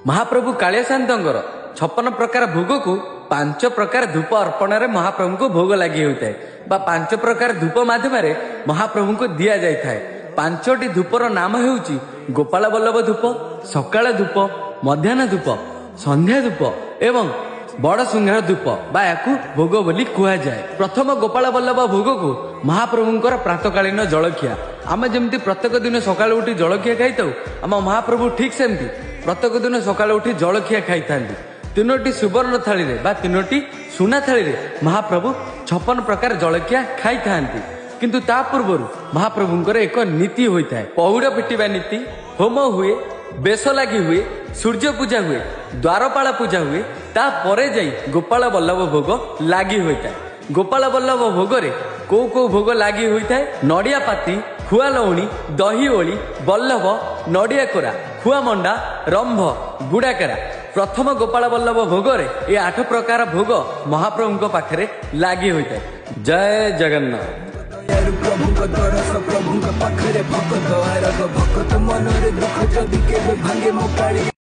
ମହାପ୍ରଭୁ କାଳିଆସାନ୍ତଙ୍କର 56 ପ୍ରକାର ଭୋଗକୁ 5 ପ୍ରକାର ଧୂପ ଅର୍ପଣରେ ମହାପ୍ରଭୁଙ୍କୁ ଭୋଗ ଲାଗି ହୋଇଥାଏ ବା 5 ପ୍ରକାର ଧୂପ ମାଧ୍ୟମରେ ମହାପ୍ରଭୁଙ୍କୁ ଦିଆଯାଇଥାଏ। 5ଟି ଧୂପର ନାମ ହେଉଛି ଗୋପାଳ ବଲ୍ଲଭ ଧୂପ, ସକାଳ ଧୂପ, ମଧ୍ୟାହ୍ନ ଧୂପ, ସନ୍ଧ୍ୟା ଧୂପ ଏବଂ ବଡ଼ ସିଂହାର ଧୂପ ବା ଏହାକୁ ଭୋଗ ବୋଲି କୁହାଯାଏ। ପ୍ରଥମ ଗୋପାଳ ବଲ୍ଲଭ ଭୋଗକୁ ମହାପ୍ରଭୁଙ୍କର ପ୍ରାତକାଳୀନ ଜଳଖିଆ। ଆମେ ଯେମିତି ପ୍ରତ୍ୟେକ ଦିନ ସକାଳୁ ଉଠି ଜଳଖିଆ ଖାଇଥାଉ, ଆମ ମହାପ୍ରଭୁ ଠିକ୍ ସେମିତି ପ୍ରତ୍ୟେକ ଦିନ ସକାଳୁ ଉଠି ଜଳଖିଆ ଖାଇଥାନ୍ତି। 3ଟି ସୁବର୍ଣ୍ଣ ଥାଳିରେ ବା 3ଟି ସୁନା ଥାଳିରେ ମହାପ୍ରଭୁ 56 ପ୍ରକାର ଜଳଖିଆ ଖାଇଥାନ୍ତି। କିନ୍ତୁ ତା ପୂର୍ବରୁ ମହାପ୍ରଭୁଙ୍କର ଏକ ନୀତି ହୋଇଥାଏ। ପହୁଡ଼ ପିଟିବା ନୀତି, ହୋମ ହୁଏ, ବେଶ ଲାଗି ହୁଏ, ସୂର୍ଯ୍ୟ ପୂଜା ହୁଏ, ଦ୍ୱାରପାଳ ପୂଜା ହୁଏ, ତାପରେ ଯାଇ ଗୋପାଳ ବଲ୍ଲଭ ଭୋଗ ଲାଗି ହୋଇଥାଏ। ଗୋପାଳ ବଲ୍ଲଭ ଭୋଗରେ କୋଉ କୋଉ ଭୋଗ ଲାଗି ହୋଇଥାଏ? ନଡ଼ିଆ ପାତି, ଖୁଆ ଲଉଣୀ, ଦହି ଓଳି, ବଲ୍ଲଭ, ନଡ଼ିଆ କୋରା, ଖୁଆ ମଣ୍ଡା, ରମ୍ଭ, ଗୁଡ଼ାକେରା। ପ୍ରଥମ ଗୋପାଳ ବଲ୍ଲଭ ଭୋଗରେ ଏ 8 ପ୍ରକାର ଭୋଗ ମହାପ୍ରଭୁଙ୍କ ପାଖରେ ଲାଗି ହୋଇଥାଏ। ଜୟ ଜଗନ୍ନାଥ। ପ୍ରଭୁଙ୍କ ଦରସ, ପ୍ରଭୁଙ୍କ ପାଖରେ ଭକତ ଆରଗ, ଭକତ ମନରେ ଦୁଃଖ ଯଦି କେବେ ଭାଙ୍ଗେ ମୋ କାଳିଆ।